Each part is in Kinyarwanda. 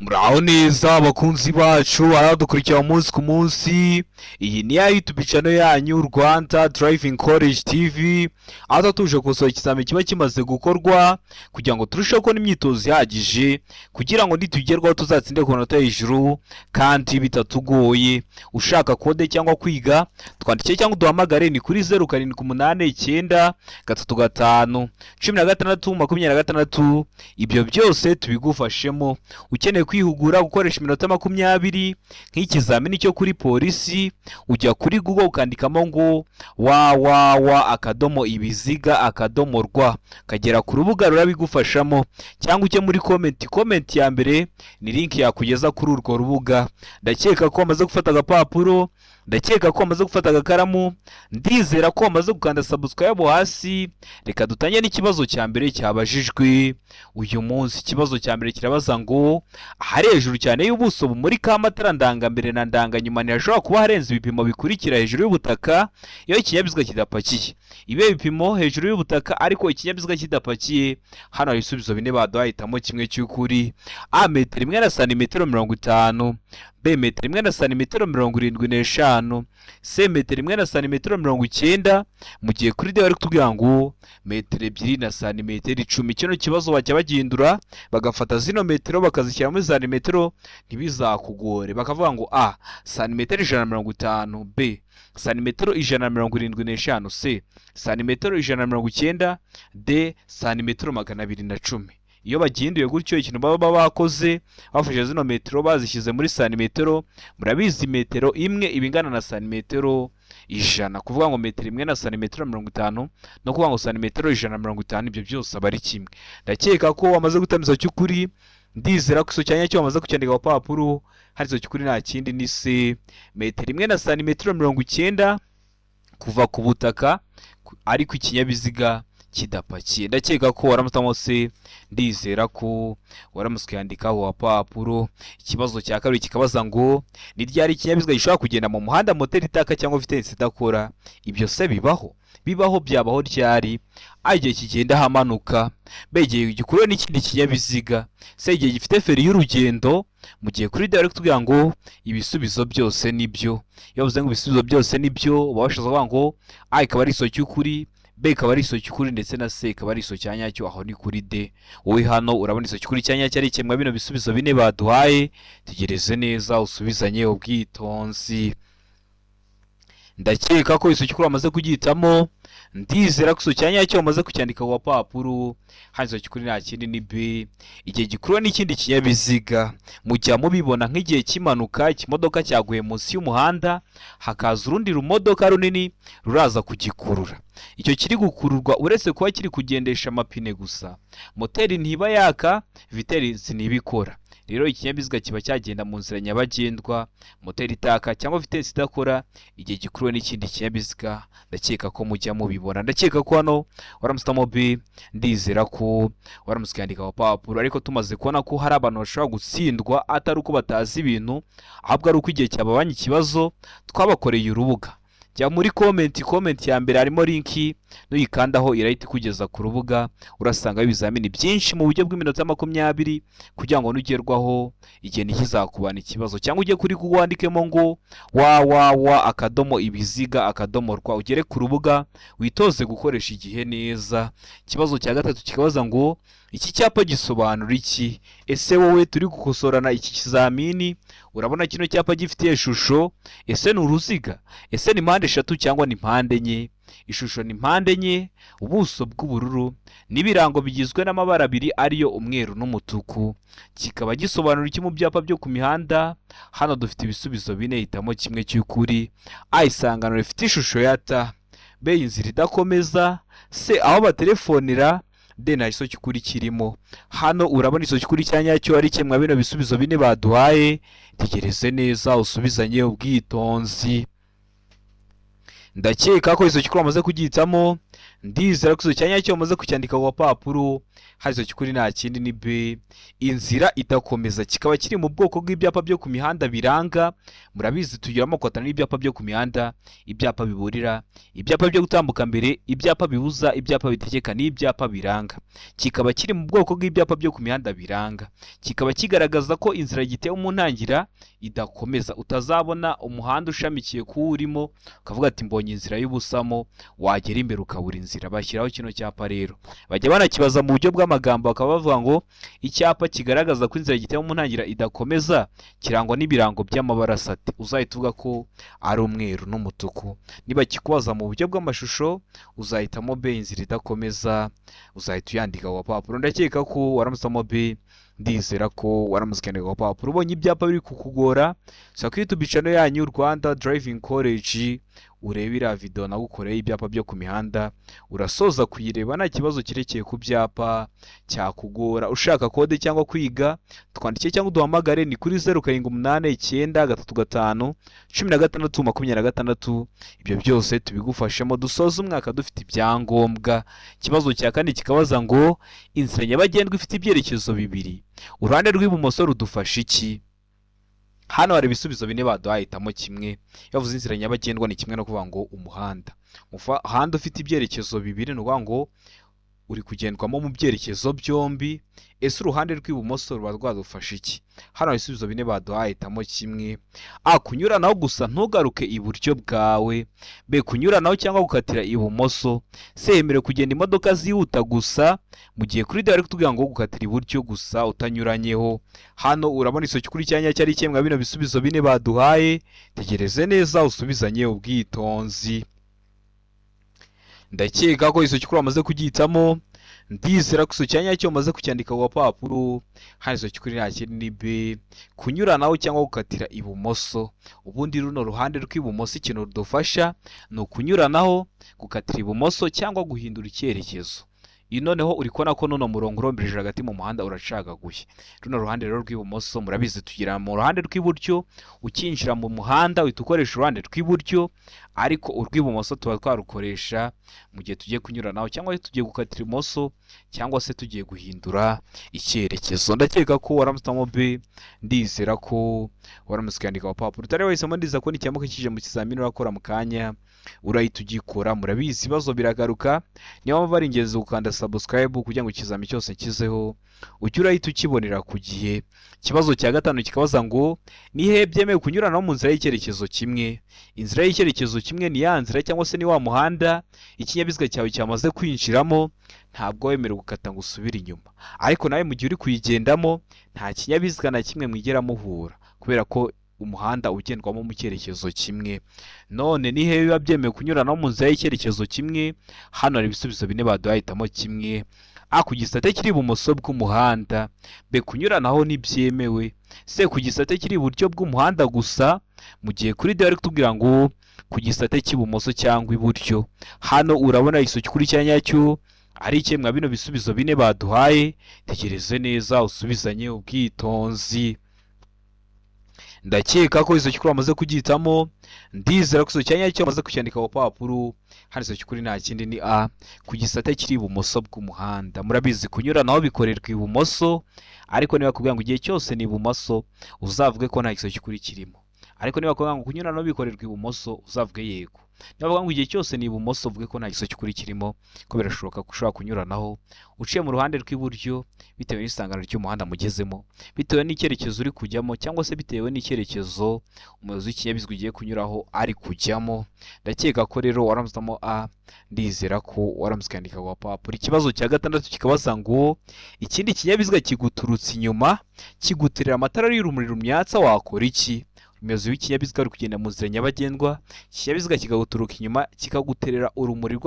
Muraho neza abakunzi bacu, aradukurikira umunsi ku munsi. Iyi ni ya YouTube channel yanyu, Rwanda Driving College TV, aho tuba tuje gukosora ikizami kiba kimaze gukorwa kugira ngo turusheho kubona imyitozo ihagije, kugira ngo nitugerwaho tuzatsinde ku manota hejuru kandi bitatugoye. Ushaka kode cyangwa kwiga, twandikire cyangwa uduhamagare, ni kuri 0789351626. Ibyo byose tubigufashemo. Ukeneye kwihugura gukoresha iminota 20 nk'ikizamini cyo kuri polisi, ujya kuri Google ukandikamo ngo www.ibiziga.rw, ukagera ku rubuga rurabigufashamo, cyangwa ujye muri comment. Comment ya mbere ni link yakugeza kuri urwo rubuga. Ndakeka ko wamaze gufata agapapuro, ndakeka ko wamaze gufata agakaramu, ndizera ko wamaze gukanda subscribe hasi. Reka dutangire n'ikibazo cya mbere cyabajijwe uyu munsi. Ikibazo cya mbere kirabaza ngo: ahari hejuru cyane y'ubuso bumurikaho amatara ndangambere na ndanganyuma ntihashobora kuba harenze ibipimo bikurikira hejuru y'ubutaka iyo ikinyabiziga kidapakiye. Ibe bipimo hejuru y'ubutaka ariko ikinyabiziga kidapakiye. Hano hari ibisubizo bine baduhaye, hitamo kimwe cy'ukuri. A, metero 1 na santimetero 50. B, metero 1 na santimetero 75. C, metero 1 na santimetero 90. Mu gihe kuri D bari kutubwira ngo metero 2 na santimetero 10. Kino kibazo bajya bagihindura, bagafata zino metero bakazishyira muri santimetero, ntibizakugore. Bakavuga ngo A, santimetero 150. B, santimetero 175. C, santimetero 190. D, santimetero 210. Iyo bagihinduye gutyo, ikintu baba bakoze, bafashe zino metero bazishyize muri santimetero. Murabizi, metero 1 iba ingana na santimetero 100. Kuvuga ngo metero 1 na santimetero 50 no kuvuga ngo santimetero 150, ibyo byose aba ari kimwe. Ndakeka ko wamaze gutamiza cy'ukuri, ndizera ko icyo cyanya cyo wamaze kucyandika ku papuro. Hari icyo cy'ukuri, nta kindi, ni C, metero 1 na santimetero 90 kuva ku butaka ariko ikinyabiziga kidapakiye. Ndakeka ko waramutse se, ndizera ko waramutse ukayandikaho papuro. Ikibazo cya kabiri kikabaza ngo: ni ryari ikinyabiziga gishobora kugenda mu muhanda moteri itaka cyangwa vitesse idakora? Ibyo se bibaho? Bibaho, byabaho ryari? A, igihe kigenda ahamanuka. B, igihe gikuruwe n'ikindi kinyabiziga. C, igihe gifite feri y'urugendo. Mu gihe kuri D bari kutubwira ngo ibisubizo byose nibyo. Iyo bavuze ngo ibisubizo byose nibyo, baba bashatse kuvuga ngo A ikaba ari isomo cy'ukuri, B ikaba ari isomo cy'ukuri, ndetse na C ikaba ari isomo cya nyacyo. Aho ni kuri D. Wowe hano urabona isomo cy'ukuri cya nyacyo ari ikemwa bino bisubizo bine baduhaye? Tegereze neza, usubizanye ubwitonzi. Ndakeka ko isomo cy'ukuri wamaze kugihitamo, ndizera ko isomo cya nyacyo wamaze kucyandika ku gapapuro. Hano isomo cy'ukuri nta kindi, ni B, igihe gikuruwe n'ikindi kinyabiziga. Mujya mubibona nk'igihe cy'impanuka, ikimodoka cyaguye munsi y'umuhanda, hakaza urundi rumodoka runini ruraza kugikurura. Icyo kiri gukururwa, uretse kuba kiri kugendesha amapine gusa, moteri ntiba yaka, vitesse ntibikora. Rero ikinyabiziga kiba cyagenda mu nzira nyabagendwa moteri itaka cyangwa vitesse idakora igihe gikuruwe n'ikindi kinyabiziga. Ndakeka ko mujya mubibona. Ndakeka ko hano waramutse B, ndizera ko waramutse ukandika papuro. Ariko tumaze kubona ko hari abantu bashobora gutsindwa atari uko batazi ibintu, ahubwo ari uko igihe cyababanye ikibazo, twabakoreye urubuga. Jya muri comment, comment ya mbere harimo link, nuyikandaho irahita ikugeza ku rubuga, urasangaho ibizamini byinshi mu buryo bw'iminota 20, kugira ngo nugerwaho igihe ntikizakubana ikibazo. Cyangwa ujye kuri Google wandikemo ngo www.ibiziga.rw, ugere ku rubuga witoze gukoresha igihe neza. Ikibazo cya gatatu kikabaza ngo: iki cyapa gisobanura iki? Ese wowe turi gukosorana iki kizamini, urabona kino cyapa gifite ishusho? Ese ni uruziga? Ese ni mpande eshatu cyangwa ni mpande enye? Ishusho ni mpande enye, ubuso bw'ubururu n'ibirango bigizwe n'amabara abiri, ariyo umweru n'umutuku. Kikaba gisobanura iki mu byapa byo ku mihanda? Hano dufite ibisubizo bine, hitamo kimwe cy'ukuri. A, isangano rifite ishusho ya T. B, inzira idakomeza. C, aho batelefonera. D, nta giso cy'ukuri kirimo. Hano urabona iso cy'ukuri cya nyacyo ari kimwe bino bisubizo bine baduhaye? Tegereze neza, usubizanye ubwitonzi. Ndakeka ko iso cy'ukuri wamaze kugihitamo, Ndizera ko icyo cyanya cyo umaze kucyandika ku gapapuro. Harizo cy'ukuri nta kindi ni B, inzira idakomeza. Kikaba kiri mu bwoko bw'ibyapa byo ku mihanda biranga. Murabizi tugira amoko atanu y'ibyapa byo ku mihanda: ibyapa biburira, ibyapa byo gutambuka mbere, ibyapa bibuza, ibyapa bitegeka n'ibyapa biranga. Kikaba kiri mu bwoko bw'ibyapa byo ku mihanda biranga, kikaba kigaragaza ko inzira gitewe mu ntangira idakomeza. Utazabona umuhanda ushamikiye kuwurimo ukavuga ati mbonye inzira y'ubusamo, wagera imbere ukabura inzira. Bashyiraho kino cyapa rero, bajya banakibaza mu buryo bw'amagambo, bakaba bavuga ngo icyapa kigaragaza ko inzira gitewe mu ntangira idakomeza kirangwa n'ibirango by'amabara asate, uzahita uvuga ko ari umweru n'umutuku. Niba kikubaza mu buryo bw'amashusho uzahitamo B, inzira idakomeza, uzahita uyandika ku gapapuro. Ndakeka ko waramusamo B, ndizera ko waramutse ukandika ku gapapuro. Ubonye ibyapa biri kukugora, sura kuri YouTube channel yanyu Rwanda Driving College, urebe iriya video nagukoreye ibyapa byo ku mihanda, urasoza kuyireba nta kibazo cyerekeye ku byapa cyakugora. Ushaka kode cyangwa kwiga, twandike cyangwa uduhamagare, ni kuri 0789 35 16 26. Ibyo byose tubigufashemo dusoze umwaka dufite ibyangombwa. Ikibazo cya kane kikabaza ngo inzira nyabagendwa ifite ibyerekezo bibiri, uruhande rw'ibumoso rudufasha iki? Hano hari ibisubizo bine baduhaye, hitamo kimwe. Iyo bavuze inzira nyabagendwa ni kimwe no kuvuga ngo umuhanda. Umuhanda ufite ibyerekezo bibiri ni ukuvuga ngo uri kugendwamo mu byerekezo byombi. Ese uruhande rw'ibumoso ruba rwadufasha iki? Hano hari ibisubizo bine baduhaye, hitamo kimwe. A, kunyuranaho gusa ntugaruke iburyo bwawe. B, kunyuranaho cyangwa gukatira ibumoso. C, yemerewe kugenda imodoka zihuta gusa. Mu gihe kuri D bari kutubwira ngo gukatira iburyo gusa utanyuranyeho. Hano urabona isoki kuri cyanya cyari kimwe bino bisubizo bine baduhaye. Tegereze neza usubizanye ubwitonzi. Ndakeka ko isoki kuri wamaze kugihitamo, ndizera ko icyo cyanya cyo umaze kucyandika ku gapapuro. Hano isoki kuri nta kindi ni B, kunyuranaho cyangwa gukatira ibumoso. Ubundi runo ruhande rw'ibumoso ikintu rudufasha ni ukunyuranaho, gukatira ibumoso cyangwa guhindura icyerekezo. Iyi noneho uri kubona ko nuno murongo urombereje hagati mu muhanda uracagaguye. Runo ruhande rero rw'ibumoso, murabizi tugira mu ruhande rw'iburyo, ukinjira mu muhanda uhita ukoresha uruhande rw'iburyo, ariko urw'ibumoso tuba twarukoresha mu gihe tugiye kunyuranaho cyangwa se tugiye gukatira ibumoso cyangwa se tugiye guhindura icyerekezo. Ndakeka ko waramusamo B, ndizera ko waramutse ukandika ku utari wahisemo. Ndizera ko nicyamuka kije mu kizamini urakora mu kanya urahita ugikora. Murabizi ibibazo biragaruka, niyo mpamvu ari ingenzi gukanda subscribe kugira ngo ikizami cyose nshyizeho ujye urahita ukibonera ku gihe. Ikibazo cya gatanu kikabaza ngo ni hehe byemewe kunyuranaho mu nzira y'icyerekezo kimwe? Inzira y'icyerekezo kimwe ni ya nzira cyangwa se ni wa muhanda ikinyabiziga cyawe cyamaze kwinjiramo, ntabwo wemerewe gukata ngo usubire inyuma, ariko nawe mu gihe uri kuyigendamo nta kinyabiziga na kimwe mwigera muhura, kubera ko umuhanda ugendwamo mu cyerekezo kimwe. None ni hehe biba byemewe kunyuranaho mu nzira y'icyerekezo kimwe? Hano hari ibisubizo bine baduhaye, hitamo kimwe. A, ku gisate kiri ibumoso bw'umuhanda. B, kunyuranaho ntibyemewe. C, ku gisate kiri iburyo bw'umuhanda gusa. Mu gihe kuri D bari kutubwira ngo ku gisate cy'ibumoso cyangwa iburyo. Hano urabona igiso kuri cya nyacyo ari ikemwa bino bisubizo bine baduhaye. Tekereze neza usubizanye ubwitonzi. Ndakeka ko izo cyukuri wamaze kugihitamo, ndizera ko izo cyanya cyo wamaze kucyandika ku papuro. Hano izo cyukuri nta kindi ni A, ku gisate kiri ibumoso bw'umuhanda. Murabizi kunyuranaho bikorerwa ibumoso, ariko niba bakubwira ngo igihe cyose ni ibumoso uzavuge ko nta giso cy'ukuri kirimo. Ariko niba bakubwira ngo kunyuranaho bikorerwa ibumoso uzavuge yego. Niba bavuga ngo igihe cyose ni ibumoso uvuge ko nta giso cy'ukuri kirimo, ko birashoboka ko ushobora kunyuranaho uciye mu ruhande rw'iburyo bitewe n'isangano ry'umuhanda mugezemo, bitewe n'icyerekezo uri kujyamo, cyangwa se bitewe n'icyerekezo umuyobozi w'ikinyabiziga ugiye kunyuraho ari kujyamo. Ndakeka ko rero waramusamo A, ndizera ko waramutse ukandika ku gapapuro. Ikibazo cya gatandatu kikabaza ngo ikindi kinyabiziga kiguturutse inyuma kiguterera amatara y'urumuri rumyatsa, wakora iki? Umuyobozi w'ikinyabiziga ari kugenda mu nzira nyabagendwa, ikinyabiziga kikaguturuka inyuma kikaguterera urumuri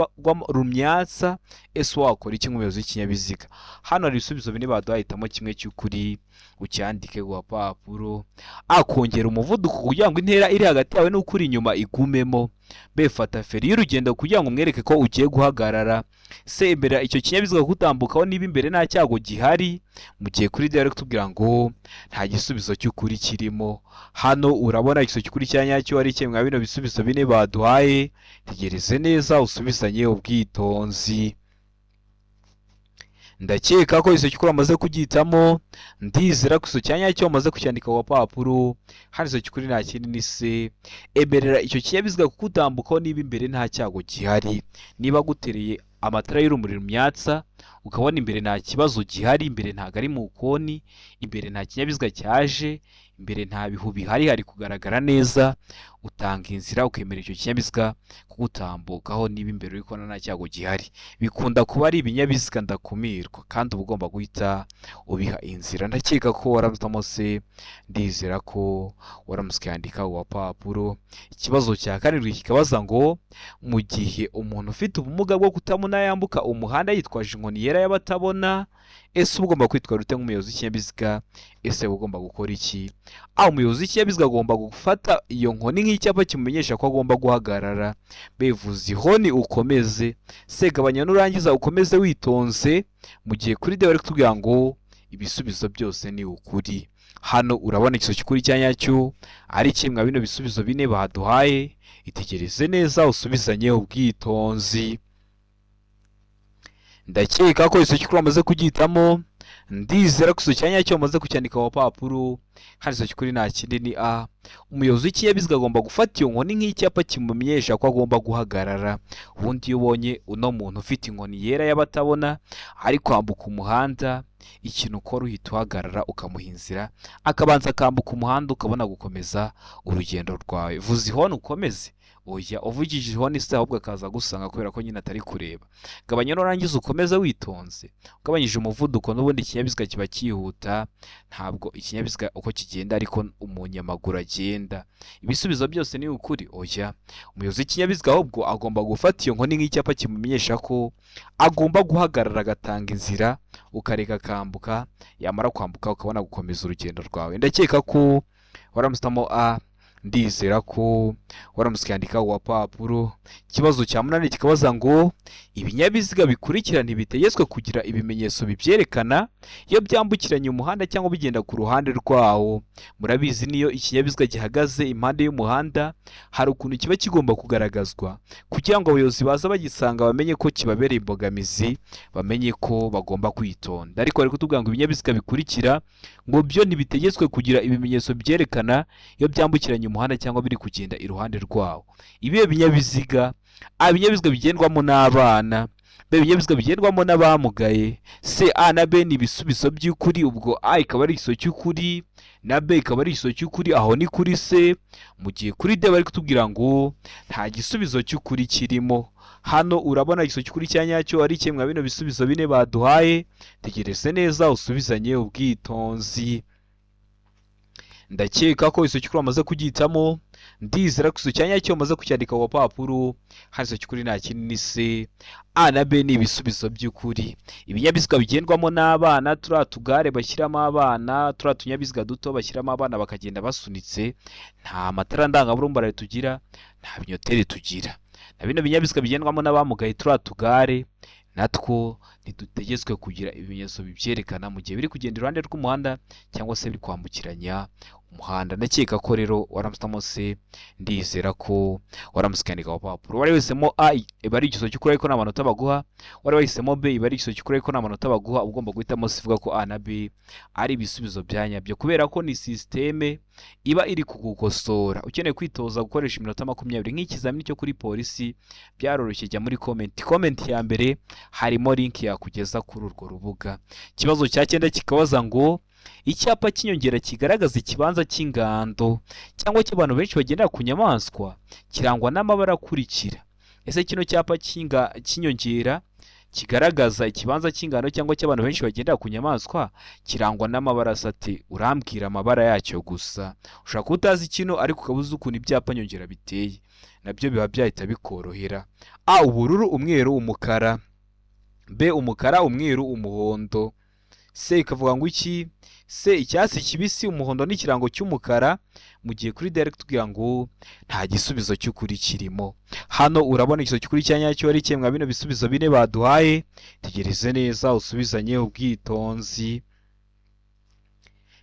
rumyatsa, ese wakora iki nk'umuyobozi w'ikinyabiziga? Hano hari ibisubizo bine baduhaye, hitamo kimwe cy'ukuri. Ucyandike ku gapapuro. A, kongera umuvuduko kugira ngo intera iri hagati yawe n'ukuri inyuma igumemo. B, fata feri y'urugendo kugira ngo umwereke ko ugiye guhagarara. C, emerera icyo kinyabiziga kugutambukaho niba imbere nta cyago gihari. Mu gihe kuri D bari kutubwira ngo nta gisubizo cy'ukuri kirimo. Hano urabona igisubizo cy'ukuri cya nyacyo ari kimwe mwa bino bisubizo bine baduhaye. Tegereze neza usubizanye ubwitonzi. Ndakeka ko igisubizo cy'ukuri wamaze kugihitamo. Ndizera ko igisubizo cya nyacyo wamaze kucyandika ku gapapuro. Hano igisubizo cy'ukuri nta kindi, ni C, emerera icyo kinyabiziga kugutambukaho niba imbere nta cyago gihari. Niba agutereye amatara y'urumuri rumyatsa, ukabona imbere nta kibazo gihari, imbere ntabwo ari mu koni, imbere nta kinyabiziga cyaje, imbere nta bihu bihari, hari kugaragara neza, utanga inzira ukemera icyo kinyabiziga kugutambukaho niba imbere uri kubona nta cyago gihari. Bikunda kuba ari ibinyabiziga ndakumirwa, kandi uba ugomba guhita ubiha inzira. Ndakeka ko waramutse se, ndizera ko waramutse ukandika ku gapapuro. Ikibazo cya karindwi kikabaza ngo: mu gihe umuntu ufite ubumuga bwo kutabona yambuka umuhanda yitwaje inkoni yera y'abatabona, ese uba ugomba kwitwara ute nk'umuyobozi w'ikinyabiziga? Ese uba ugomba gukora iki? A, umuyobozi w'ikinyabiziga agomba gufata iyo nkoni nk'icyapa kimumenyesha ko agomba guhagarara. B, vuza ihoni ukomeze. C, gabanya nurangiza ukomeze witonze. Mu gihe kuri D bari kutubwira ngo ibisubizo byose ni ukuri. Hano urabona igisubizo cy'ukuri cya nyacyo ari kimwe mwa bino bisubizo bine baduhaye. Itegereze neza usubizanye ubwitonzi. Ndakeka ko igisubizo cy'ukuri wamaze kugihitamo. Ndizera ko igisubizo cya nyacyo wamaze kucyandika ku gapapuro. Hano igisubizo cy'ukuri nta kindi, ni A, umuyobozi w'ikinyabiziga agomba gufata iyo nkoni nk'icyapa kimumenyesha ko agomba guhagarara. Ubundi iyo ubonye uno muntu ufite inkoni yera y'abatabona ari kwambuka umuhanda, ikintu ukora uhita uhagarara, ukamuha inzira, akabanza akambuka umuhanda, ukabona gukomeza urugendo rwawe. Vuza ihoni ukomeze? Oya, uvugije ihoni se ahubwo akaza agusanga, kubera ko nyine atari kureba. Gabanya nurangiza ukomeze witonze. Ugabanyije umuvuduko, n'ubundi ikinyabiziga kiba cyihuta. Ntabwo ikinyabiziga uko kigenda ariko umunyamaguru agenda. Ibisubizo byose ni ukuri? Oya, umuyobozi w'ikinyabiziga ahubwo agomba gufata iyo nkoni nk'icyapa kimumenyesha ko agomba guhagarara, agatanga inzira, ukareka akambuka, yamara kwambuka ukabona gukomeza urugendo rwawe. Ndakeka ko waramusitamo A. Ndizera ko waramutse ukandika ku gapapuro. Ikibazo cya munani kikabaza ngo: ibinyabiziga bikurikira ntibitegetswe kugira ibimenyetso bibyerekana iyo byambukiranya umuhanda cyangwa bigenda ku ruhande rwawo. Murabizi, niyo ikinyabiziga gihagaze impande y'umuhanda, hari ukuntu kiba kigomba kugaragazwa kugira ngo abayobozi baza bagisanga bamenye ko kibabereye imbogamizi, bamenye ko bagomba kwitonda. Ariko bari kutubwira ngo ibinyabiziga bikurikira ngo byo ntibitegetswe kugira ibimenyetso byerekana iyo byambukiranya umuhanda cyangwa biri kugenda iruhande rwawo. Ibihe binyabiziga? A, ibinyabiziga bigendwamo n'abana. B, ibinyabiziga bigendwamo n'abamugaye. C, A na B ni ibisubizo by'ukuri. Ubwo A ikaba ari igisubizo cy'ukuri na B ikaba ari igisubizo cy'ukuri, aho ni kuri C. Mu gihe kuri D bari kutubwira ngo nta gisubizo cy'ukuri kirimo. Hano urabona igisubizo cy'ukuri cya nyacyo ari kimwe mwa bino bisubizo bine baduhaye. Tegereze neza usubizanye ubwitonzi. Ndakeka ko igisubizo cy'ukuri wamaze kugihitamo. Ndizera ko igisubizo cya nyacyo wamaze kucyandika ku gapapuro. Hano igisubizo cy'ukuri nta kindi, ni C. A na B ni ibisubizo by'ukuri. Ibinyabiziga bigendwamo n'abana, turiya tugare bashyiramo abana, turiya tunyabiziga duto bashyiramo abana bakagenda basunitse, nta matara ndangaburumbarare tugira, nta binyoteri tugira. Na bino binyabiziga bigendwamo n'abamugaye, turiya tugare, natwo ntidutegetswe kugira ibimenyetso bibyerekana mu gihe biri kugenda iruhande rw'umuhanda cyangwa se biri kwambukiranya umuhanda. Ndakeka ko rero waramutse se, ndizera ko waramutse ukandika ku gapapuro. Wari wahisemo A, iba ari igisubizo cy'ukuri ariko nta manota baguha. Wari wahisemo B, iba ari igisubizo cy'ukuri ariko nta manota baguha. Uba ugomba guhitamo C ivuga ko A na B ari ibisubizo bya nyabyo, kubera ko ni sisiteme iba iri kugukosora. Ukeneye kwitoza gukoresha iminota 20 nk'ikizamini cyo kuri polisi, byaroroshye. Jya muri comment, comment ya mbere harimo link yakugeza kuri urwo rubuga. Ikibazo cya cyenda kikabaza ngo: icyapa cy'inyongera kigaragaza ikibanza cy'ingando cyangwa cy'abantu benshi bagendera ku nyamaswa kirangwa n'amabara akurikira. Ese kino cyapa cy'inyongera kigaragaza ikibanza cy'ingando cyangwa cy'abantu benshi bagendera ku nyamaswa kirangwa n'amabara asa ate? Urambwira amabara yacyo gusa. Ushobora kuba utazi kino ariko ukaba uzi ukuntu ibyapa nyongera biteye, nabyo biba byahita bikorohera. A, ubururu, umweru, umukara. B, umukara, umweru, umuhondo. C ikavuga ngo iki? C icyatsi kibisi, umuhondo n'ikirango cy'umukara, mu gihe kuri D ari kutubwira ngo nta gisubizo cy'ukuri kirimo. Hano urabona igisubizo cy'ukuri cya nyacyo ari ikihe mwa bino bisubizo bine baduhaye? Tegereze neza usubizanye ubwitonzi.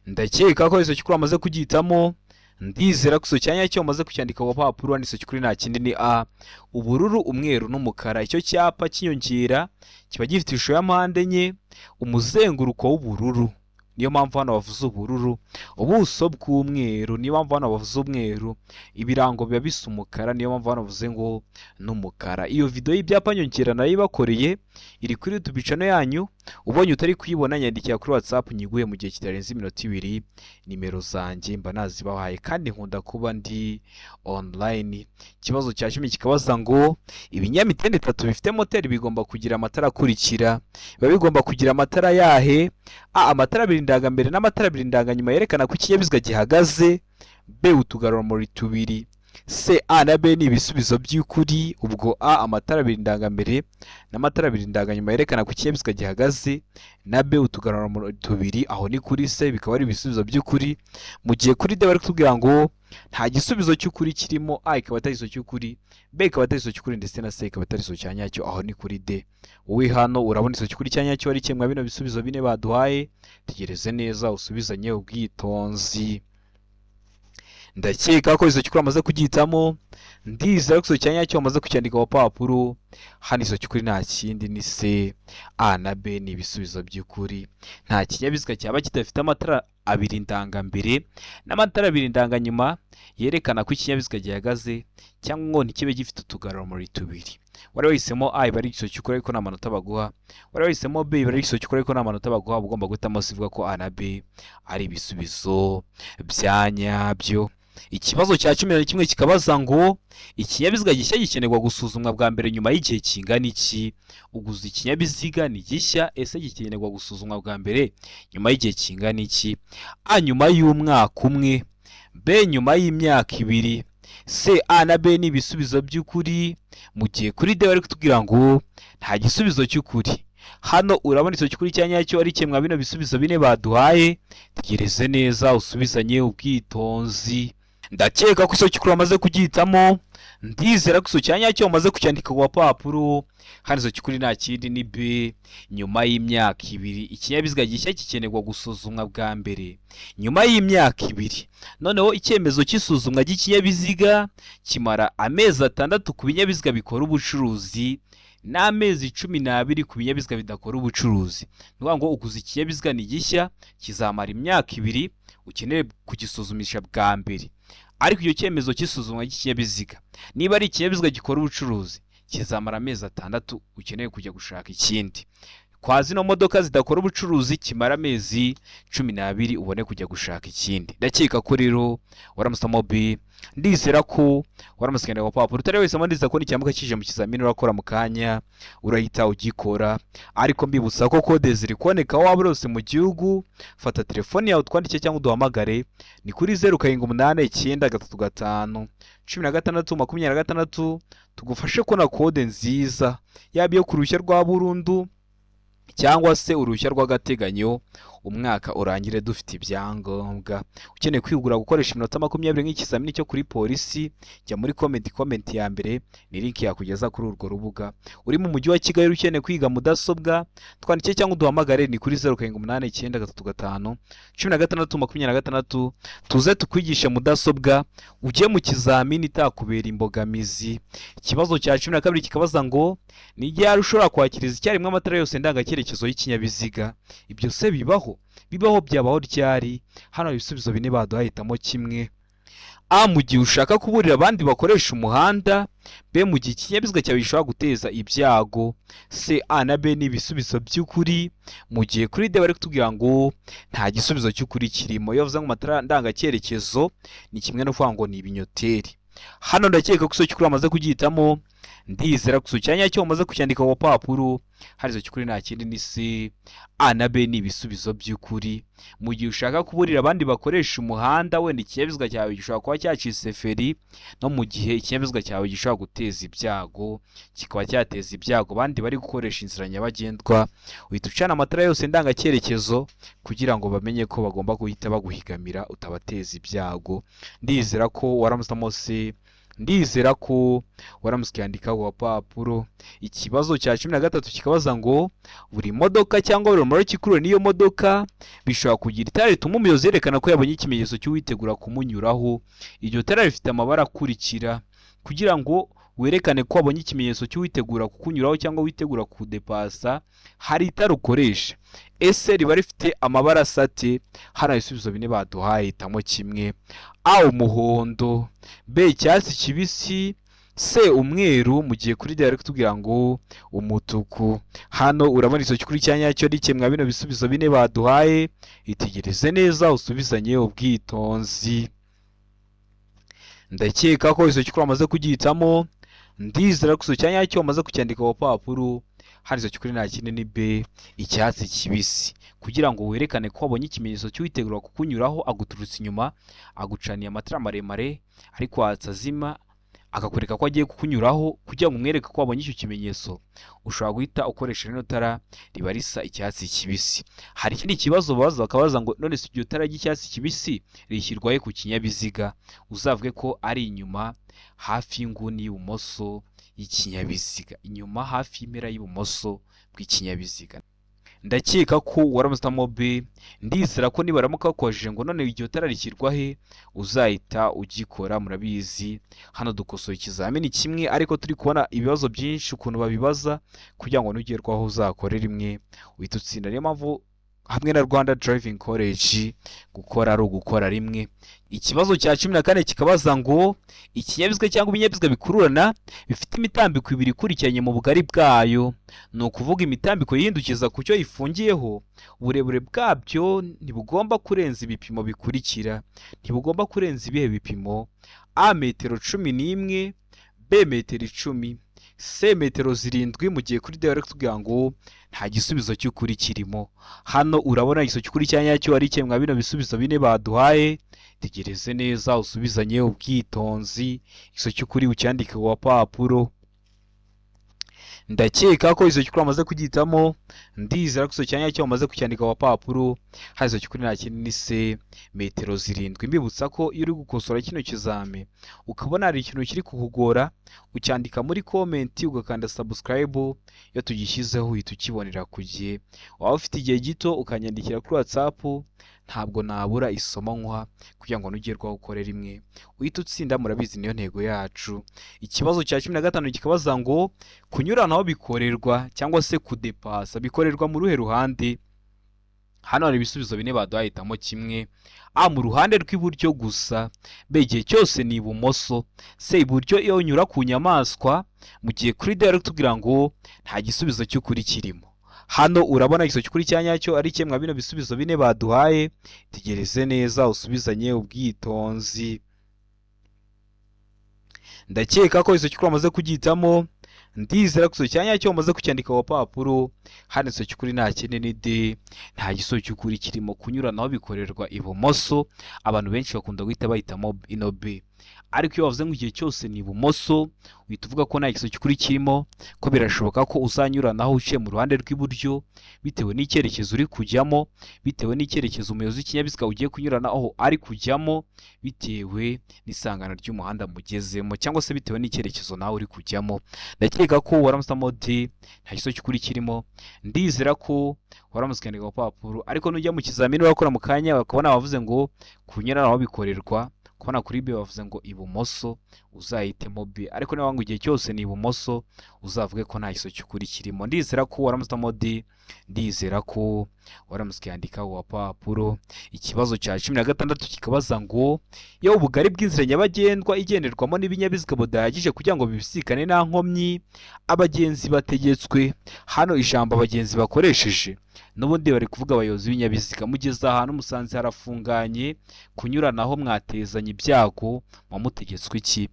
Ndakeka ko igisubizo cy'ukuri wamaze kugihitamo. Ndizera ko igisubizo cya nyacyo wamaze kucyandika ku gapapuro. Hano igisubizo cy'ukuri nta kindi ni A, ubururu, umweru n'umukara. Icyo cyapa cy'inyongera kiba gifite ishusho ya mpande enye, umuzenguruko w'ubururu, niyo mpamvu hano bavuze ubururu, ubuso bw'umweru, niyo mpamvu hano bavuze umweru, ibirango biba bisa umukara, niyo mpamvu hano bavuze ngo n'umukara. Iyo video y'ibyapa nyongera nayo ibakoreye iri kuri YouTube channel yanyu. Ubonye utari kuyibona, nyandikira kuri WhatsApp nyiguhe mu gihe kitarenze iminota 2. Nimero zanjye mba nazibahaye kandi nkunda kuba ndi online. Ikibazo cya 10 kikabaza ngo ibinyamitende bitatu bifite moteri bigomba kugira amatara akurikira. Biba bigomba kugira amatara yahe? A, amatara abiri ndangambere n'amatara abiri ndanganyuma yerekana ko ikinyabiziga gihagaze. B, utugarurarumuri tubiri. C, A na B ni ibisubizo by'ukuri. Ubwo A, amatara abiri ndangambere n'amatara abiri ndanganyuma yerekana ko ikinyabiziga gihagaze, na B, utugarurarumuri tubiri, aho ni kuri C, bikaba ari ibisubizo by'ukuri. Mu gihe kuri D bari kutubwira ngo nta gisubizo cy'ukuri kirimo. A ikaba atari igisubizo cy'ukuri, B ikaba atari igisubizo cy'ukuri, ndetse na C ikaba atari igisubizo cya nyacyo, aho ni kuri D. Wowe hano urabona igisubizo cy'ukuri cya nyacyo ari kimwe bino bisubizo bine baduhaye? Tegereze neza usubizanye ubwitonzi. Ndakeka ko igisubizo cy'ukuri wamaze kugihitamo. Ndizera ko igisubizo cya nyacyo wamaze kucyandika ku papuro. Hano igisubizo cy'ukuri nta kindi ni C. A na B ni ibisubizo by'ukuri. Nta kinyabiziga cyaba kidafite amatara abiri ndangambere n'amatara abiri ndanganyuma yerekana ko ikinyabiziga gihagaze, cyangwa ngo ntikibe gifite utugarurarumuri tubiri. Wari wahisemo A, iba ari igisubizo cy'ukuri, ariko nta manota baguha. Wari wahisemo B, iba ari igisubizo cy'ukuri, ariko nta manota baguha. Uba ugomba guhitamo C, ivuga ko A na B ari ibisubizo bya nyabyo. Ikibazo cya 11 kikabaza ngo ikinyabiziga gishya gikenerwa gusuzumwa bwa mbere nyuma y'igihe kingana iki? Uguze ikinyabiziga ni gishya, ese gikenerwa gusuzumwa bwa mbere nyuma y'igihe kingana iki? A, nyuma y'umwaka umwe. B, nyuma y'imyaka 2. C, A na B ni ibisubizo by'ukuri, mu gihe kuri D bari kutubwira ngo nta gisubizo cy'ukuri. Hano urabona igisubizo cy'ukuri cya nyacyo ari kimwe bino bisubizo bine baduhaye? Tegereze neza usubizanye ubwitonzi. Ndakeka ko igisubizo cy'ukuri wamaze kugihitamo. Ndizera ko igisubizo cya nyacyo wamaze kucyandika ku gapapuro. Hano igisubizo cy'ukuri nta kindi ni B, nyuma y'imyaka 2. Ikinyabiziga gishya gikenerwa gusuzumwa bwa mbere nyuma y'imyaka 2. Noneho icyemezo cy'isuzumwa ry'ikinyabiziga kimara amezi 6 ku binyabiziga bikora ubucuruzi n'amezi 12 ku binyabiziga bidakora ubucuruzi. Ni ukuvuga ngo uguze ikinyabiziga ni gishya, kizamara imyaka 2 ukeneye kugisuzumisha bwa mbere. Ariko icyo cyemezo cy'isuzumwa ry'ikinyabiziga, niba ari ikinyabiziga gikora ubucuruzi, kizamara amezi 6 ukeneye kujya gushaka ikindi. Kwa zino modoka zidakora ubucuruzi, kimara amezi 12 ubone kujya gushaka ikindi. Ndakeka ko rero waramusamo B. Ndizera ko waramutse ku gapapuro. Utari wahisemo, ndizera ko nicyamuka kije mu kizamini urakora mu kanya urahita ugikora. Ariko mbibutsa ko kode ziri kuboneka aho waba uri hose mu gihugu. Fata telefone yawe utwandike cyangwa uduhamagare, ni kuri 0789351626, tugufashe kubona kode nziza, yaba iyo ku ruhushya rwa burundu cyangwa se uruhushya rw'agateganyo, umwaka urangire dufite ibyangombwa. Ukeneye kwigura gukoresha iminota 20 nk'ikizamini cyo kuri polisi, jya muri comment, comment ya mbere ni link yakugeza kuri urwo rubuga. Uri mu mujyi wa Kigali ukeneye kwiga mudasobwa, twandike cyangwa uduhamagare, ni kuri 0789351626, tuze tukwigishe mudasobwa ujye mu kizamini itakubera imbogamizi. Ikibazo cya 12 kikabaza ngo ni ryari ushobora kwakiriza icyarimwe amatara yose ndangacyerekezo y'ikinyabiziga? Ibyo se bibaho? Bibaho? Byabaho ryari? Hano ibisubizo bine baduhaye, hitamo kimwe. A, mu gihe ushaka kuburira abandi bakoresha umuhanda. B, mu gihe ikinyabiziga cyawe gishobora guteza ibyago. C, A na B ni ibisubizo by'ukuri, mu gihe kuri D bari kutubwira ngo nta gisubizo cy'ukuri kirimo. Iyo bavuze ngo amatara ndangacyerekezo, ni kimwe no kuvuga ngo ni ibinyoteri. Hano ndakeka ko igisubizo cy'ukuri bamaze kugihitamo. Ndizera ko icya nyacyo umaze kucyandika ku papuro. Hari icyo cy'ukuri nta kindi ni C, A na B ni ibisubizo by'ukuri. Mu gihe ushaka kuburira abandi bakoresha umuhanda, wenda ikinyabiziga cyawe gishobora kuba cyacitse feri, no mu gihe ikinyabiziga cyawe gishobora guteza ibyago, kikaba cyateza ibyago abandi bari gukoresha inzira nyabagendwa, uhita ucana amatara yose ndangacyerekezo kugira ngo bamenye ko bagomba guhita baguhigamira utabateza ibyago. Ndizera ko waramutse C, ndizera ko waramutse ukiyandika ku gapapuro. Ikibazo cya 13 kikabaza ngo buri modoka cyangwa buri rumuri ikurura n'iyo modoka bishobora kugira itara rituma umuyobozi yerekana ko yabonye ikimenyetso cy'uwitegura kumunyuraho. Iryo tara rifite amabara akurikira. Kugira ngo werekane ko wabonye ikimenyetso cy'uwitegura kukunyuraho cyangwa witegura kudepasa, hari itara ukoresha. Ese riba rifite amabara asa ate? Hano ibisubizo bine baduhaye, hitamo kimwe. A umuhondo, B icyatsi kibisi, C umweru, mu gihe kuri D bari kutubwira ngo umutuku. Hano urabona icyo cy'ukuri cya nyacyo ni kimwe bino bisubizo bine baduhaye. Itegereze neza usubizanye ubwitonzi. Ndakeka ko icyo cy'ukuri wamaze kugihitamo. Ndizera ko icyo cya nyacyo wamaze kucyandika ku papuro. Hano icyo cy'ukuri nta kindi ni B icyatsi kibisi. Kugira ngo werekane ko wabonye ikimenyetso cy'uwitegura kukunyuraho, aguturutse inyuma, agucaniye amatara maremare ari kwatsa azima, akakwereka ko agiye kukunyuraho, kugira ngo umwereke ko wabonye icyo kimenyetso, ushobora guhita ukoresha rino tara riba risa icyatsi kibisi. Hari ikindi kibazo babaza, bakabaza ngo none se iryo tara ry'icyatsi kibisi rishyirwa he ku kinyabiziga? Uzavuge ko ari inyuma hafi y'inguni y'ibumoso y'ikinyabiziga, inyuma hafi y'impera y'ibumoso bw'ikinyabiziga. Ndakeka ko waramutse B. Ndizera ko nibaramuka bakubajije ngo none iryo tara rishyirwa he, uzahita ugikora. Murabizi, hano dukosoye ikizamini kimwe, ariko turi kubona ibibazo byinshi ukuntu babibaza kugira ngo nugerwaho uzakore rimwe uhite utsinda. Niyo mpamvu hamwe na Rwanda Driving College gukora ari ugukora rimwe. Ikibazo cya 14 kikabaza ngo ikinyabiziga cyangwa ibinyabiziga bikururana bifite imitambiko ibiri ikurikiranye mu bugari bwayo, ni ukuvuga imitambiko yihindukiza ku cyo ifungiyeho, uburebure bwabyo ntibugomba kurenza ibipimo bikurikira. Ntibugomba kurenza ibihe bipimo? A metero 11, B metero 10, C metero 7, mu gihe kuri D bari kutubwira ngo nta gisubizo cy'ukuri kirimo. Hano urabona igisubizo cy'ukuri cya nyacyo ari kimwe bino bisubizo bine baduhaye. Tegereze neza usubizanye ubwitonzi, igisubizo cy'ukuri ucyandike ku gapapuro. Ndakeka ko igisubizo cy'ukuri wamaze kugihitamo. Ndizera ko igisubizo cya nyacyo wamaze kucyandika ku gapapuro. Hano igisubizo cy'ukuri nta kindi ni C metero 7. Mbibutsa ko iyo uri gukosora kino kizami ukabona hari ikintu kiri kukugora, ucyandika muri comment, ugakanda subscribe, iyo tugishyizeho uhita ukibonera ku gihe. Waba ufite igihe gito ukanyandikira kuri WhatsApp, ntabwo nabura isomo nkuha kugira ngo nugerwaho ukore rimwe uhite utsinda. Murabizi, niyo ntego yacu. Ikibazo cya 15 kikabaza ngo kunyuranaho bikorerwa cyangwa se kudepasa bikorerwa mu ruhe ruhande? Hano hari ibisubizo bine baduhaye, hitamo kimwe. A mu ruhande rw'iburyo gusa, B igihe cyose ni ibumoso, C iburyo iyo unyura ku nyamaswa, mu gihe kuri D bari kutubwira ngo nta gisubizo cy'ukuri kirimo. Hano urabona igisubizo cy'ukuri cya nyacyo ari kimwe bino bisubizo bine baduhaye. Tegereze neza usubizanye ubwitonzi. Ndakeka ko igisubizo cy'ukuri wamaze kugihitamo. Ndizera ko igisubizo cya nyacyo wamaze kucyandika ku gapapuro. Hano igisubizo cy'ukuri nta kindi ni D, nta gisubizo cy'ukuri kirimo. Kunyuranaho bikorerwa ibumoso. Abantu benshi bakunda guhita bahitamo ino B, ariko iyo bavuze ngo igihe cyose ni ibumoso, uhita uvuga ko nta gisubizo cy'ukuri kirimo, ko birashoboka ko uzanyuranaho uciye mu ruhande rw'iburyo bitewe n'icyerekezo uri kujyamo, bitewe n'icyerekezo umuyobozi w'ikinyabiziga ugiye kunyuranaho ari kujyamo, bitewe n'isangano ry'umuhanda mugezemo, cyangwa se bitewe n'icyerekezo nawe uri kujyamo. Ndakeka ko waramusamo D, nta gisubizo cy'ukuri kirimo. Ndizera ko waramutse ukandika ku gapapuro, ariko nujya mu kizamini urakora mu kanya bakabona bavuze ngo kunyuranaho bikorerwa, kubona kuri B bavuze ngo ibumoso, uzahitemo B. Ariko niba ngo igihe cyose ni ibumoso, uzavuge ko nta gisubizo cy'ukuri kirimo. Ndizera ko waramusamo D. Ndizera ko waramutse ukiyandika ku gapapuro. Ikibazo cya 16 kikabaza ngo iyo ubugari bw'inzira nyabagendwa igenderwamo n'ibinyabiziga budahagije kugira ngo bibisikane nta nkomyi, abagenzi bategetswe. Hano ijambo abagenzi bakoresheje n'ubundi bari kuvuga abayobozi b'ibinyabiziga. Mugeze ahantu musanze harafunganye, kunyuranaho mwatezanya ibyago, muba mutegetswe iki?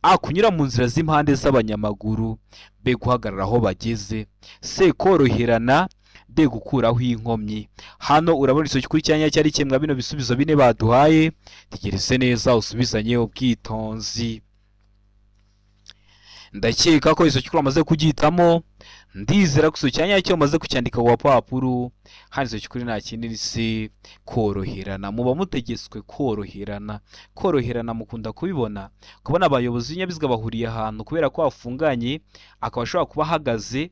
A. Kunyura mu nzira z'impande z'abanyamaguru. B. Guhagarara aho bageze. C. Koroherana. D. Gukuraho inkomyi. Hano urabona icyo kuri cyanya cyari kimwe bino bisubizo bine baduhaye. Tegereze neza usubizanye ubwitonzi. Ndakeka ko icyo kuri wamaze kugihitamo. Ndizera ko icyo cyanya cyo wamaze kucyandika ku gapapuro. Hano icyo kuri nta kindi ni C, koroherana. Muba mutegetswe koroherana. Koroherana mukunda kubibona, kubona abayobozi b'ibinyabiziga bahuriye ahantu kubera ko hafunganye, akaba ashobora kuba ahagaze,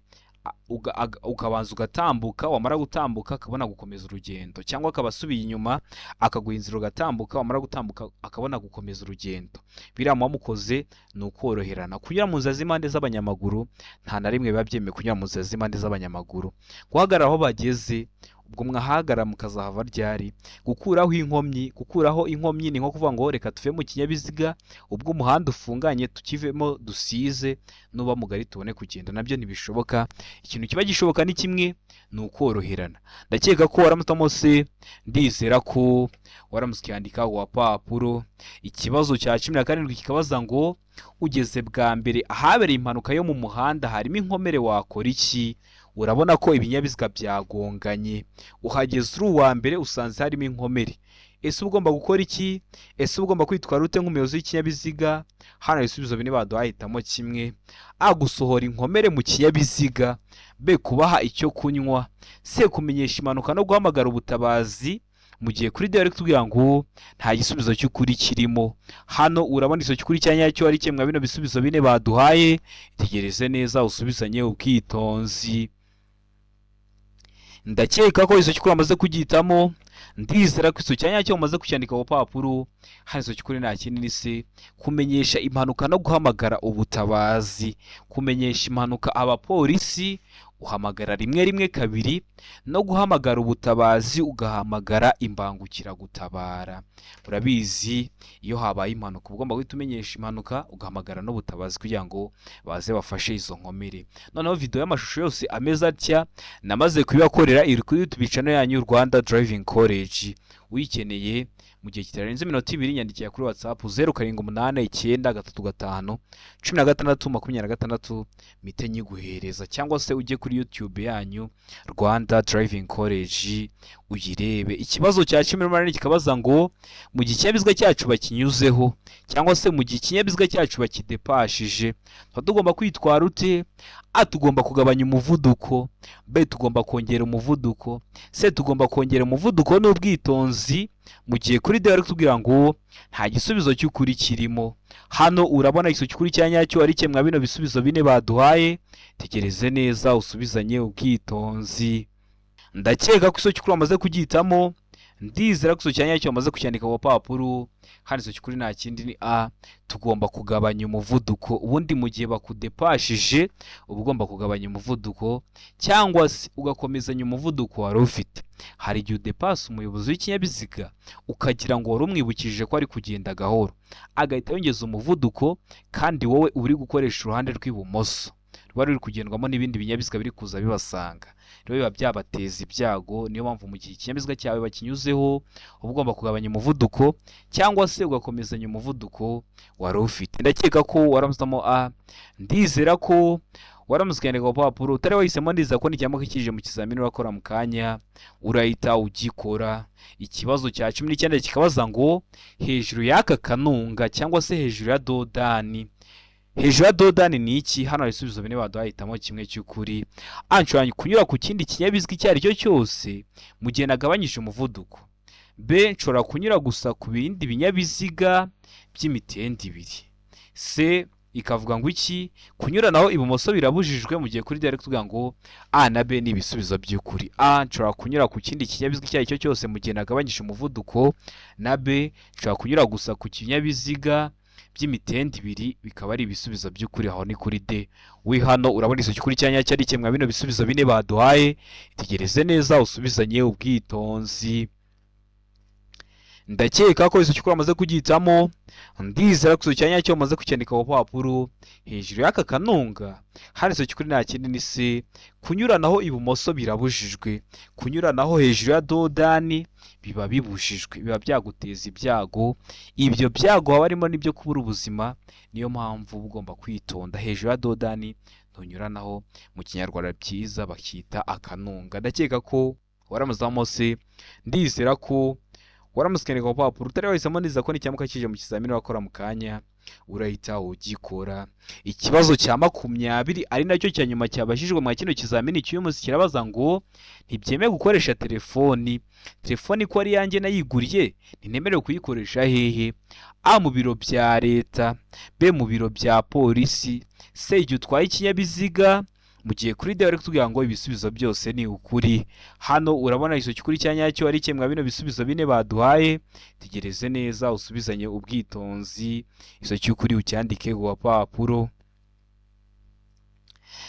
ukabanza ugatambuka, wamara gutambuka akabona gukomeza urugendo, cyangwa akaba asubiye inyuma akaguha inzira ugatambuka, wamara gutambuka akabona gukomeza urugendo. Biriya muba mukoze ni ukoroherana. Kunyura mu nzira z'impande z'abanyamaguru nta na rimwe biba byemewe kunyura mu nzira z'impande z'abanyamaguru. Guhagarara aho bageze, ubwo mwahagarara mukazahava ryari? Gukuraho inkomyi, gukuraho inkomyi ni nko kuvuga ngo reka tuve mu kinyabiziga ubwo umuhanda ufunganye, tukivemo dusize, nuba mugari tubone kugenda, nabyo ntibishoboka. Ikintu kiba gishoboka ni kimwe, ni ukoroherana. Ndakeka ko waramutamo C. Ndizera ko waramutse ukiyandika ku gapapuro. Ikibazo cya 17 kikabaza ngo ugeze bwa mbere ahabereye impanuka yo mu muhanda harimo inkomere wakora iki? Urabona ko ibinyabiziga byagonganye, uhageze uri uwa mbere usanze harimo inkomere. Ese uba ugomba gukora iki? Ese uba ugomba kwitwara ute nk'umuyobozi w'ikinyabiziga? Hano ibisubizo bine baduhaye, hitamo kimwe. A. Gusohora inkomere mu kinyabiziga. B. Kubaha icyo kunywa. C. Kumenyesha impanuka no guhamagara ubutabazi. Mu gihe kuri D bari kutubwira ngo nta gisubizo cy'ukuri kirimo. Hano urabona icyo cy'ukuri cya nyacyo ari kimwe bino bisubizo bine baduhaye. Tegereze neza usubizanye ubwitonzi. Ndakeka ko icyo cy'ukuri wamaze kugihitamo. Ndizera ko icyo cya nyacyo umaze kucyandika ku papuro. Hano icyo cy'ukuri nta kindi ni C, kumenyesha impanuka no guhamagara ubutabazi. Kumenyesha impanuka abapolisi uhamagara 112, no guhamagara ubutabazi ugahamagara imbangukiragutabara. Urabizi iyo habaye impanuka uba ugomba guhita umenyesha impanuka ugahamagara n'ubutabazi kugira ngo baze bafashe izo nkomere. Noneho video y'amashusho yose ameze atya namaze kubibakorera, iri kuri YouTube channel yanyu Rwanda Driving College. Uyikeneye mu gihe kitarenze iminota 2 nyandikira kuri WhatsApp 0789 35 16 26 mpite nyiguhereza, cyangwa se ujye kuri YouTube yanyu Rwanda Driving College uyirebe. Ikibazo cya 18 kikabaza ngo mu gihe ikinyabiziga cyacu bakinyuzeho cyangwa se mu gihe ikinyabiziga cyacu bakidepashije tuba tugomba kwitwara ute? A. Tugomba kugabanya umuvuduko. B. Tugomba kongera umuvuduko. C. Tugomba kongera umuvuduko n'ubwitonzi. Mu gihe kuri D bari kutubwira ngo nta gisubizo cy'ukuri kirimo. Hano urabona igisubizo cy'ukuri cya nyacyo ari kimwe bino bisubizo bine baduhaye. Tegereze neza usubizanye ubwitonzi. Ndakeka ko igisubizo cy'ukuri wamaze kugihitamo. Ndizera ko igisubizo cya nyacyo wamaze kucyandika ku gapapuro. Hano igisubizo cy'ukuri nta kindi ni A, tugomba kugabanya umuvuduko. Ubundi mu gihe bakudepashije uba ugomba kugabanya umuvuduko cyangwa se ugakomezanya umuvuduko wari ufite. Hari igihe udepasa umuyobozi w'ikinyabiziga ukagira ngo wari umwibukije ko ari kugenda gahoro, agahita yongeza umuvuduko kandi wowe uri gukoresha uruhande rw'ibumoso ruba ruri kugendwamo n'ibindi binyabiziga biri kuza bibasanga, rero biba byabateza ibyago. Niyo mpamvu mu gihe ikinyabiziga cyawe bakinyuzeho uba ugomba kugabanya umuvuduko cyangwa se ugakomezanya umuvuduko wari ufite. Ndakeka ko waramutse A. Ndizera ko waramutse ukandika ku papuro. Utari wahisemo, ndizera ko nikiramuka kije mu kizamini urakora mu kanya urahita ugikora. Ikibazo cya 19 kikabaza ngo hejuru y'aka kanunga cyangwa se hejuru ya dodani, hejuru ya dodani ni iki? Hano hari ibisubizo bine baduhaye, hitamo kimwe cy'ukuri. A. Nshobora kunyura ku kindi kinyabiziga icyo ari cyo cyose mu gihe nagabanyije umuvuduko. B. Nshobora kunyura gusa ku bindi binyabiziga by'imitende ibiri. C. Ikavuga ngo iki? Kunyuranaho ibumoso birabujijwe. Mu gihe kuri D ari kuvuga ngo A na B ni ibisubizo by'ukuri. A. Nshobora kunyura ku kindi kinyabiziga icyo ari cyo cyose mu gihe nagabanyije umuvuduko, na B. Nshobora kunyura gusa ku kinyabiziga by'imitende ibiri bikaba ari ibisubizo by'ukuri. Aho ni kuri D. We hano urabona icyo cy'ukuri cya nyacyo ari kimwe bino bisubizo bine baduhaye. Itegereze neza usubizanye ubwitonzi. Ndakeka ko icyo cy'ukuri wamaze kugihitamo. Ndizera ko icyo cya nyacyo wamaze kucyandika ku papuro. Hejuru y'aka kanunga handitse cy'ukuri nta kindi ni C. Kunyuranaho ibumoso birabujijwe, kunyuranaho hejuru ya dodani biba bibujijwe, biba byaguteza ibyago. Ibyo byago haba harimo n'ibyo kubura ubuzima. Niyo mpamvu uba ugomba kwitonda. Hejuru ya dodani ntunyuranaho, mu Kinyarwanda byiza bakita akanunga. Ndakeka ko waramuzamo se. Ndizera ko waramutse ukandika ku papuro utari wahisemo neza ko nicyamuka kije mu kizamini wakora mu kanya urahita ugikora. Ikibazo cya 20 ari nacyo cya nyuma cyabajijwe mwa kino kizamini cy'uyu munsi kirabaza ngo: ntibyemewe gukoresha telefoni. Telefoni ko ari iyanjye nayiguriye, ntinemerewe kuyikoresha hehe? A, mu biro bya leta; B, mu biro bya polisi; C, igihe utwaye ikinyabiziga. Mu gihe kuri D bari kutubwira ngo ibisubizo byose ni ukuri. Hano urabona icyo cy'ukuri cya nyacyo ari kimwe bino bisubizo bine baduhaye. Tegereze neza usubizanye ubwitonzi, icyo cy'ukuri ucyandike ku gapapuro.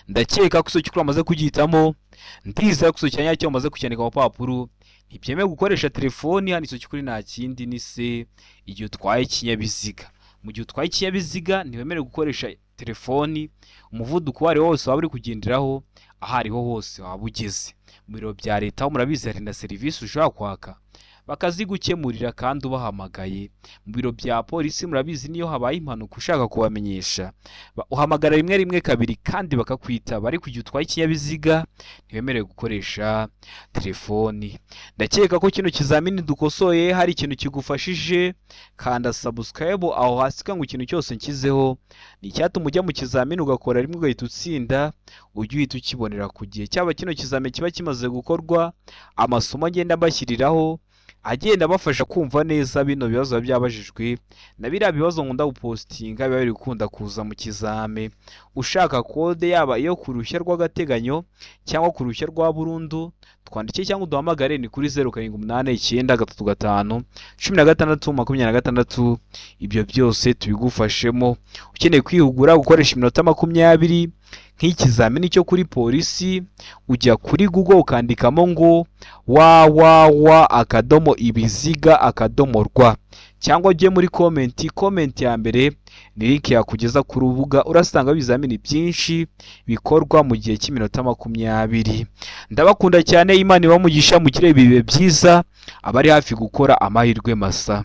Ndakeka ko icyo cy'ukuri wamaze kugihitamo. Ndizera ko icyo cya nyacyo wamaze kucyandika ku gapapuro. Ntibyemewe gukoresha telefoni, hano icyo cy'ukuri nta kindi ni C, igihe utwaye ikinyabiziga. Mu gihe utwaye ikinyabiziga ntiwemerewe gukoresha telefoni, umuvuduko uwo ari wo wose waba uri kugenderaho, aho ariho hose waba ugeze. Mu biro bya leta ho murabizi hari na serivisi ushobora kwaka bakazigukemurira kandi ubahamagaye. Mu biro bya polisi murabizi niyo habaye impanuka ushaka kubamenyesha, uhamagara 112 kandi bakakwitaba. Ariko igihe utwaye ikinyabiziga ntiwemerewe gukoresha telefoni. Ndakeka ko kino kizamini dukosoye hari ikintu kigufashije. Kanda subscribe aho hasi kugira ngo ikintu cyose nshyizeho ni icyatuma ujya mu kizamini ugakora rimwe ugahita utsinda, ujye uhita ukibonera ku gihe. Cyaba kino kizamini kiba kimaze gukorwa, amasomo agenda mbashyiriraho agenda abafasha kumva neza bino bibazo biba byabajijwe na biriya bibazo nkunda gupostinga biba biri gukunda kuza mu kizame. Ushaka kode yaba iyo ku ruhushya rw'agateganyo cyangwa ku ruhushya rwa burundu, twandike cyangwa uduhamagare ni kuri 0789351626. Ibyo byose tubigufashemo. Ukeneye kwihugura gukoresha iminota 20 nk'ikizamini cyo kuri polisi, ujya kuri Google ukandikamo ngo www.ibiziga.rw, cyangwa ujye muri comment. Comment ya mbere ni link yakugeza ku rubuga, urasanga ibizamini byinshi bikorwa mu gihe cy'iminota 20. Ndabakunda cyane, Imana ibamugisha, mugire ibihe byiza, abari hafi gukora amahirwe masa.